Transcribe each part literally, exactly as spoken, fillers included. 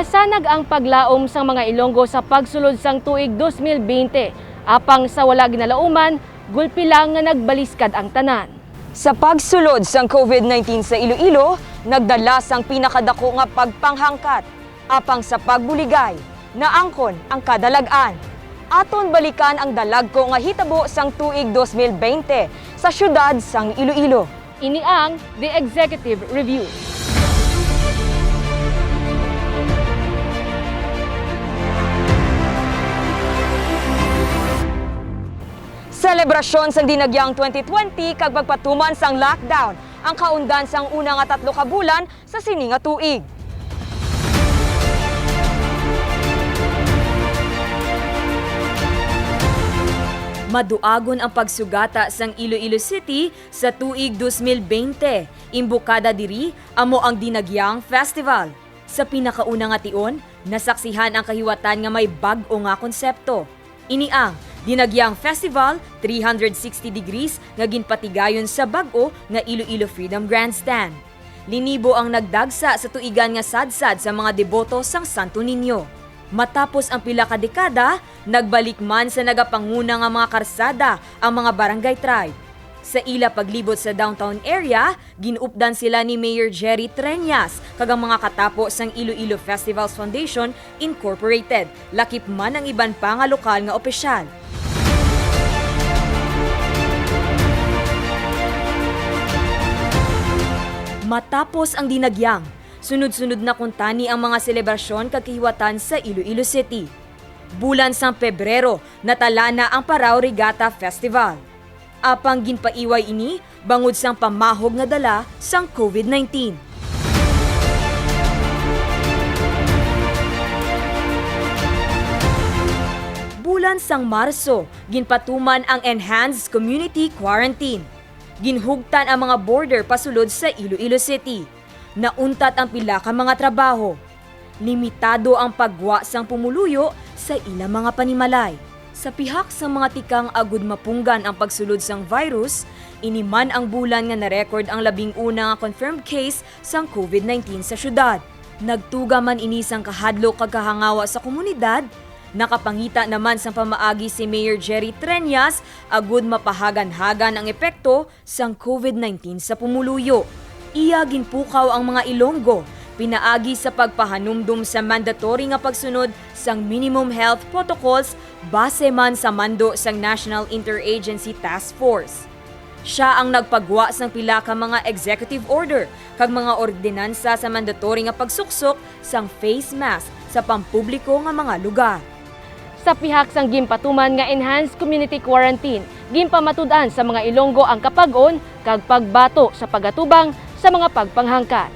Sanag ang paglaom sang mga Ilonggo sa pagsulod sang tuig dos mil bente, apang sa wala ginalauman, gulpi lang nga nagbaliskad ang tanan. Sa pagsulod sang covid nineteen sa Iloilo, nagdala sang pinakadako nga pagpanghangkat. Apang sa pagbuligay, naangkon ang kadalag-an. Aton balikan ang dalagko nga hitabo sang tuig dos mil bente sa siyudad sang Iloilo. Ini ang The Executive Review. Selebrasyon sang Dinagyang twenty twenty kag pagpatuman sang lockdown ang kaundan sang una nga tatlo ka bulan sa sini nga tuig. Maduagon ang pagsugata sang Iloilo City sa tuig dos mil bente. Imbokada diri amo ang Dinagyang Festival. Sa pinakauna nga tion, nasaksihan ang kahiwatan nga may bag-o nga konsepto. Ini ang Dinagyang Festival three hundred sixty degrees nga ginpatigayon sa bag-o nga Iloilo Freedom Grandstand. Linibo ang nagdagsa sa tuigan nga sadsad sa mga deboto sang Santo Niño. Matapos ang pila ka dekada, nagbalik man sa nagapanguna nga mga karsada ang mga barangay tribe. Sa ila paglibot sa downtown area, gin-updan sila ni Mayor Jerry Treñas kag ang mga katapo sang Iloilo Festivals Foundation Incorporated, lakip man ang iban pa nga lokal nga opisyal. Matapos ang Dinagyang, sunod-sunod na kuntani ang mga selebrasyon kag kahiwatan sa Iloilo City. Bulan sang Pebrero, natala na ang Parao Regatta Festival. Apang ginpaiway ini bangod sang pamahog nga dala sang covid nineteen. Bulan sang Marso, ginpatuman ang enhanced community quarantine. Ginhugtan ang mga border pasulod sa Iloilo City. Nauntat ang pila ka mga trabaho. Limitado ang paggwa sang pumuluyo sa ila mga panimalay. Sa pihak sang mga tikang agud mapunggan ang pagsulod sang virus, ini man ang bulan nga na-record ang labing una nga confirmed case sang covid nineteen sa siyudad. Nagtuga man ini sang kahadlok kag kahangawa sa komunidad. Nakapangita naman sang pamaagi si Mayor Jerry Treñas agud mapahagan-hagan ang epekto sang covid nineteen sa pumuluyo. Iya ginpukaw ang mga Ilonggo pinaagi sa pagpahanumdom sa mandatory nga pagsunod sang minimum health protocols base man sa mando sang National Interagency Task Force. Sia ang nagpagwa sang pila ka mga executive order kag mga ordinansa sa mandatory nga pagsuksok sang face mask sa pampubliko nga mga lugar. Sa pihak sang ginpatuman nga enhanced community quarantine, ginpamatud-an sa mga Ilonggo ang kapag-on kag pagbato sa pag-atubang sa mga pagpanghangkat.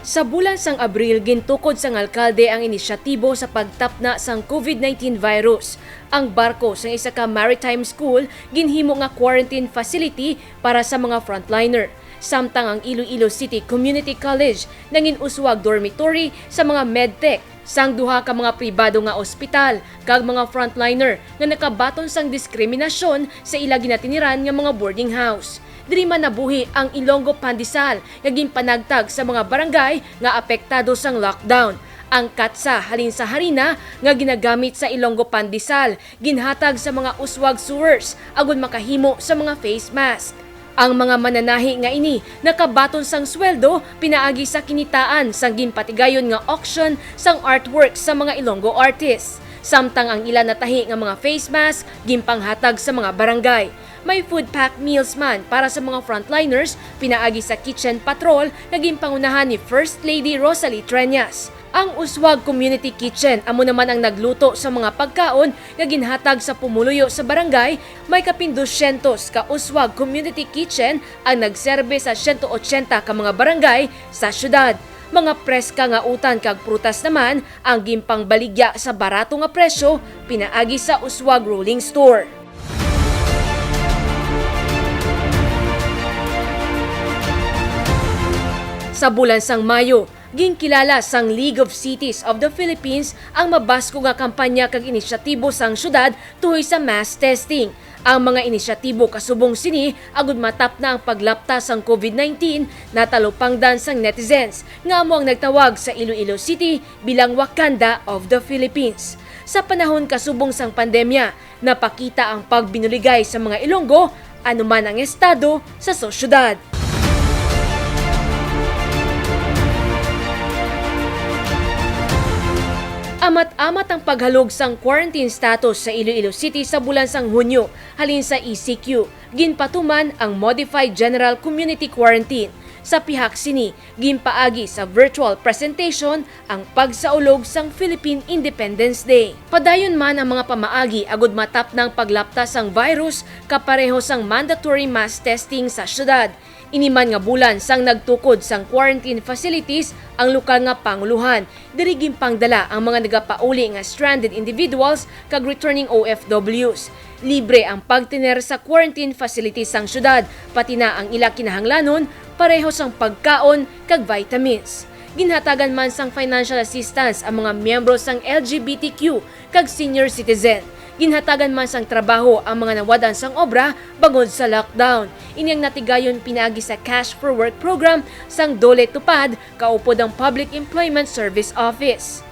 Sa bulan sang Abril, gintukod sang alkalde ang inisyatibo sa pagtapna sang covid nineteen virus. Ang barko sang isa ka maritime school ginhimo nga quarantine facility para sa mga frontliner, samtang ang Iloilo City Community College nangin-uswag dormitory sa mga medtech sang duha ka mga pribado nga ospital kag mga frontliner nga nakabaton sang diskriminasyon sa ila ginatiniran nga mga boarding house. Diri man nabuhi ang Ilonggo Pandesal nga ginpanagtag sa mga barangay nga apektado sang lockdown. Ang katsa halin sa harina nga ginagamit sa Ilonggo Pandesal ginhatag sa mga uswag sewers agud makahimo sa mga face mask. Ang mga mananahi nga ini nakabaton sang sweldo pinaagi sa kinitaan sang ginpatigayon nga auction sang artwork sa mga Ilonggo artists, samtang ang ila natahi nga mga face mask ginpanghatag sa mga barangay. May food pack meals man para sa mga frontliners pinaagi sa kitchen patrol nga ginpangunahan ni First Lady Rosalie Treñas. Ang Uswag Community Kitchen amo naman ang nagluto sa mga pagkaon nga ginhatag sa pumuluyo sa barangay. May kapin dosyentos ka Uswag Community Kitchen ang nagserbe sa siyento otsenta ka mga barangay sa siyudad. Mga preska nga utan kag prutas naman ang ginpangbaligya sa barato nga presyo pinaagi sa Uswag Rolling Store. Sa bulan sang Mayo, ginkilala sang League of Cities of the Philippines ang mabaskog nga kampanya kag inisyatibo sang syudad tuhoy sa mass testing. Ang mga inisyatibo kasubong sini agud matapna ang paglapta sang covid nineteen natalupangdan sang netizens nga amo ang nagtawag sa Iloilo City bilang Wakanda of the Philippines. Sa panahon kasubong sang pandemya, napakita ang pagbinuligay sa mga Ilonggo, anuman ang estado sa sosyedad. Amat-amat ang paghalog sang quarantine status sa Iloilo City sa bulan sang Hunyo halin sa E C Q. Ginpatuman ang Modified General Community Quarantine. Sa pihak sini, ginpaagi sa virtual presentation ang pagsaulog sang Philippine Independence Day. Padayon man ang mga pamaagi agud matapna ang paglapta sang virus kapareho sang mandatory mass testing sa syudad. Ini man nga bulan sang nagtukod sang quarantine facilities ang lokal nga pangulohan, diri ginpangdala ang mga nagapauli nga stranded individuals kag returning O F Ws. Libre ang pagtener sa quarantine facilities sang syudad, pati na ang ila kinahanglanon pareho sang pagkaon kag vitamins. Ginhatagan man sang financial assistance ang mga miyembro sang L G B T Q kag senior citizen. Ginhatagan man sang trabaho ang mga nawad-an sang obra bangod sa lockdown. Ini ang natigayon pinaagi sa Cash for Work program sang DOLE TUPAD, kaupod ang Public Employment Service Office.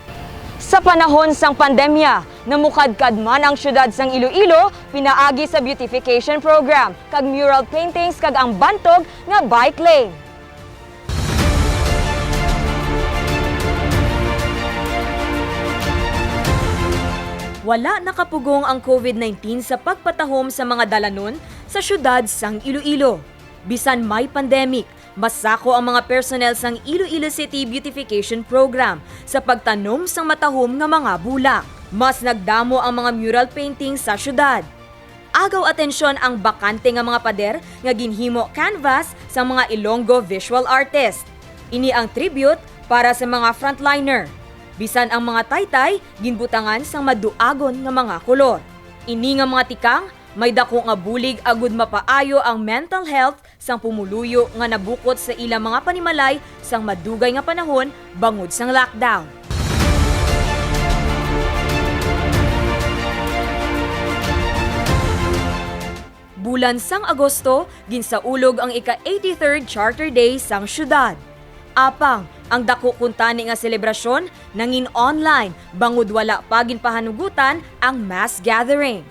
Sa panahon sang pandemya, namukadkad man ang siyudad sang Iloilo pinaagi sa beautification program kag mural paintings kag ang bantog nga bike lane. Wala nakapugong ang covid nineteen sa pagpatahom sa mga dalanon sa siyudad sang Iloilo. Bisan may pandemic, masako ang mga personnel sang Iloilo City Beautification Program sa pagtanom sang matahom nga mga bulak. Mas nagdamo ang mga mural painting sa siyudad. Agaw atensyon ang bakante nga mga pader nga ginhimo canvas sang mga Ilonggo visual artist. Ini ang tribute para sa mga frontliner. Bisan ang mga taytay, ginbutangan sang maduagon nga mga kolor. Ini nga mga tikang may dako nga bulig agud mapaayo ang mental health sang pumuluyo nga nabukot sa ila mga panimalay sang madugay nga panahon bangod sang lockdown. Bulan sang Agosto, ginsaulog ang ika eighty-third Charter Day sang siyudad. Apang, ang dako kuntani nga selebrasyon nangin online bangod wala pa ginpahanugutan ang mass gathering.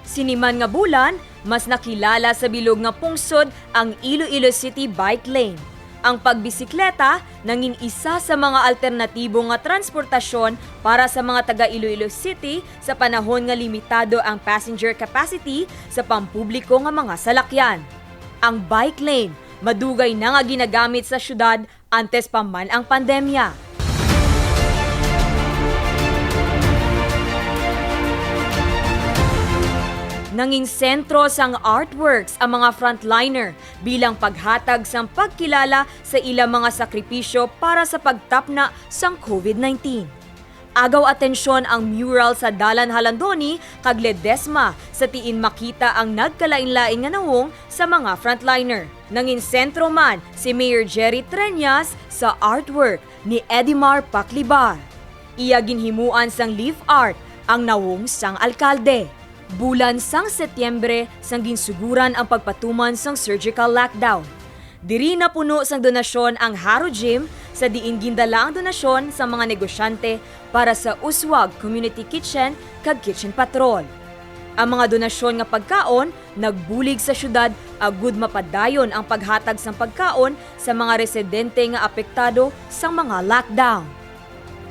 Sini man nga bulan, mas nakilala sa bilog nga pungsod ang Iloilo City Bike Lane. Ang pagbisikleta nangin isa sa mga alternatibo nga transportasyon para sa mga taga Iloilo City sa panahon nga limitado ang passenger capacity sa pampubliko nga mga salakyan. Ang bike lane madugay na nga ginagamit sa siyudad antes pa man ang pandemya. Nangin sentro sang artworks ang mga frontliner bilang paghatag sang pagkilala sa ila mga sakripisyo para sa pagtapna sang covid nineteen. Agaw atensyon ang mural sa Dalan Jalandoni kag Ledesma, sa diin makita ang nagkalainlain nga nawong sa mga frontliner. Nangin sentro man si Mayor Jerry Treñas sa artwork ni Edimar Paclibar. Iya ginhimuan sang leaf art ang nawong sang alkalde. Bulan sang Setyembre sang ginsuguran ang pagpatuman sang surgical lockdown. Diri napuno sang donasyon ang Haro Gym, sa diin gindala ang donasyon sa mga negosyante para sa Uswag Community Kitchen kag Kitchen Patrol. Ang mga donasyon nga pagkaon nagbulig sa siyudad agud mapadayon ang paghatag sang pagkaon sa mga residente nga apektado sang mga lockdown.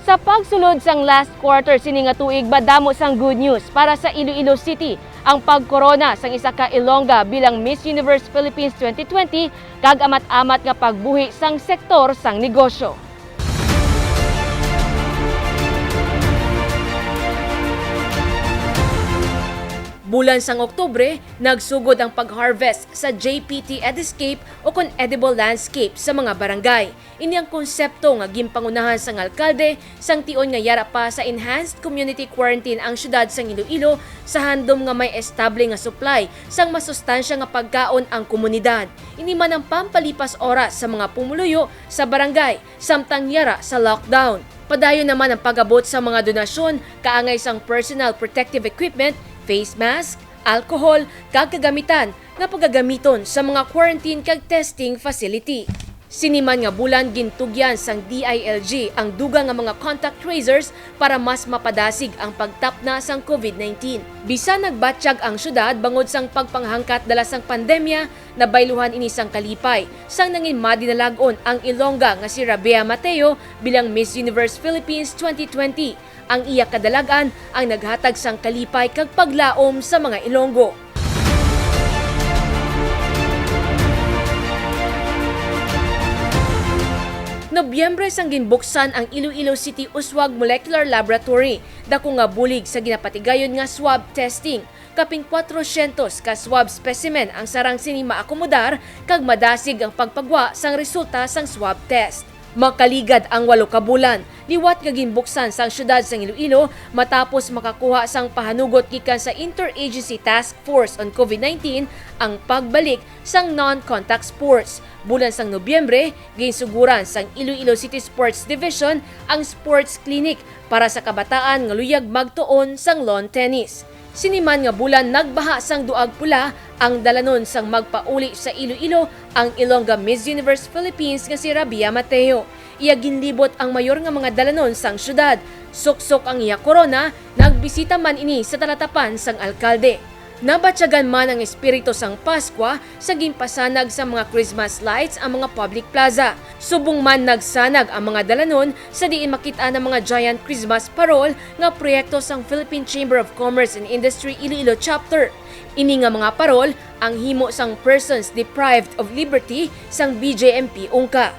Sa pagsulod sang last quarter sini nga tuig, madamo sang good news para sa Iloilo City ang pagkorona sang isa ka Ilongga bilang Miss Universe Philippines twenty twenty kag amat-amat nga pagbuhi sang sektor sang negosyo. Bulan sang Oktubre, nagsugod ang pag-harvest sa J P T Ediscape o kon Edible Landscape sa mga barangay. Ini ang konsepto nga ginpangunahan sang alkalde sang tion nga yara pa sa enhanced community quarantine ang siyudad sang Iloilo sa handom nga may estable nga supply sang masustansya nga pagkaon ang komunidad. Ini man ang pampalipas oras sa mga pumuluyo sa barangay samtang yara sa lockdown. Padayon naman ang pag-abot sa mga donasyon kaangay sang personal protective equipment, face mask, alcohol, kag kagamitan nga pagagamiton sa mga quarantine kag testing facility. Sini man nga bulan, gintugyan sang D I L G ang dugang nga mga contact tracers para mas mapadasig ang pagtapna sang COVID nineteen. Bisan nagbatyag ang syudad bangod sang pagpanghangkat dala sang pandemya, nabayluhan ini sang kalipay sang nangin madinalag-on ang Ilongga nga si Rabea Mateo bilang Miss Universe Philippines twenty twenty. Ang iya kadalag-an ang naghatag sang kalipay kag paglaom sa mga Ilonggo. Nobyembre sang ginbuksan ang Iloilo City Uswag Molecular Laboratory, dako nga bulig sa ginapatigayon nga swab testing. Kapin kwatrosyentos ka swab specimen ang sarang sini maakomodar kag madasig ang pagpagwa sang resulta sang swab test. Makaligad ang walo ka bulan liwat nga ginbuksan sang siyudad sang Iloilo matapos makakuha sang pahanugot gikan sa Interagency Task Force on COVID nineteen ang pagbalik sang non-contact sports. Bulan sang Nobyembre, ginsuguran sang Iloilo City Sports Division ang sports clinic para sa kabataan nga luyag magtuon sang lawn tennis. Sini man nga bulan, nagbaha sang duag pula ang dalanon sang magpauli sa Iloilo ang Ilongga Miss Universe Philippines nga si Rabia Mateo. Iya ginlibot ang mayor nga mga dalanon sang syudad. Suksok ang iya korona, nagbisita man ini sa talatapan sang alkalde. Nabatyagan man ang espiritu sang Paskwa sa ginpasanag sa mga Christmas lights ang mga public plaza. Subong man nagsanag ang mga dalanon sa diin makit-an ang mga giant Christmas parol nga proyekto sang Philippine Chamber of Commerce and Industry Iloilo Chapter. Ini nga mga parol ang himo sang Persons Deprived of Liberty sang B J M P Ungka.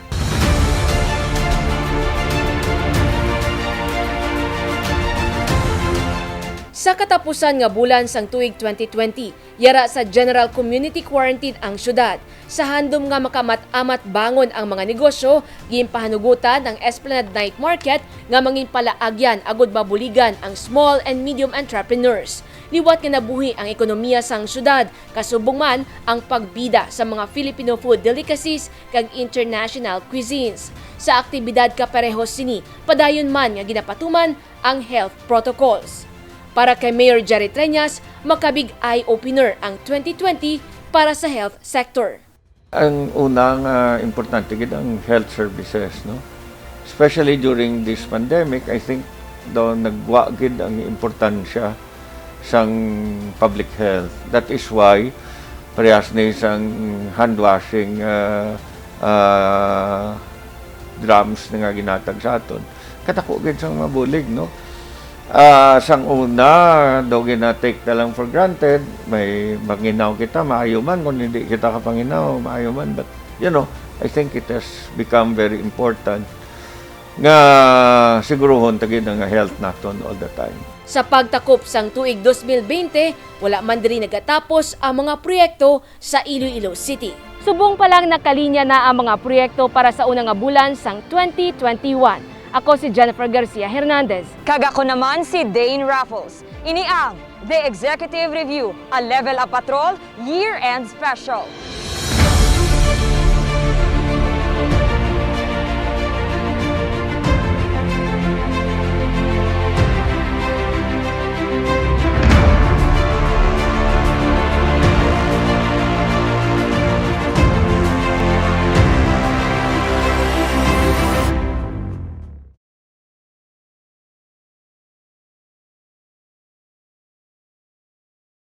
Sa katapusan nga bulan sang tuig twenty twenty, yara sa general community quarantine ang syudad. Sa handom nga makaamat-amat bangon ang mga negosyo, ginpahanugutan ang Esplanade Night Market nga manginpalaagyan agud mabuligan ang small and medium entrepreneurs. Liwat nga nabuhi ang ekonomiya sang syudad, kasubong man ang pagbida sa mga Filipino food delicacies kag international cuisines. Sa aktibidad kaparehos sini, padayon man nga ginapatuman ang health protocols. Para kay Mayor Jerry Treñas, makabig eye-opener ang twenty twenty para sa health sector. Ang una nga importante gid ang health services, no? Especially during this pandemic, I think daw nagwa gid ang importansya sang public health. That is why parehas ni sang hand washing, ah, ah, drums na nga ginatag sa aton. Kadako gid sang mabulig, no? Ah, sang una, daw gina-take na lang for granted. May manginaw kita, maayo man. Kung hindi kita kapanginaw, maayo man. But, you know, I think it has become very important nga siguruhon ta gid ang health naton all the time. Sa pagtakop sang tuig dos mil bente, wala man diri nagatapos ang mga proyekto sa Iloilo City. Subong pa lang, nakalinya na ang mga proyekto para sa una nga bulan sang twenty twenty-one. Ako si Jennifer Garcia Hernandez. Kag ako naman si Dane Raffles. Ini ang The Executive Review, a Level Up Patrol Year-End Special.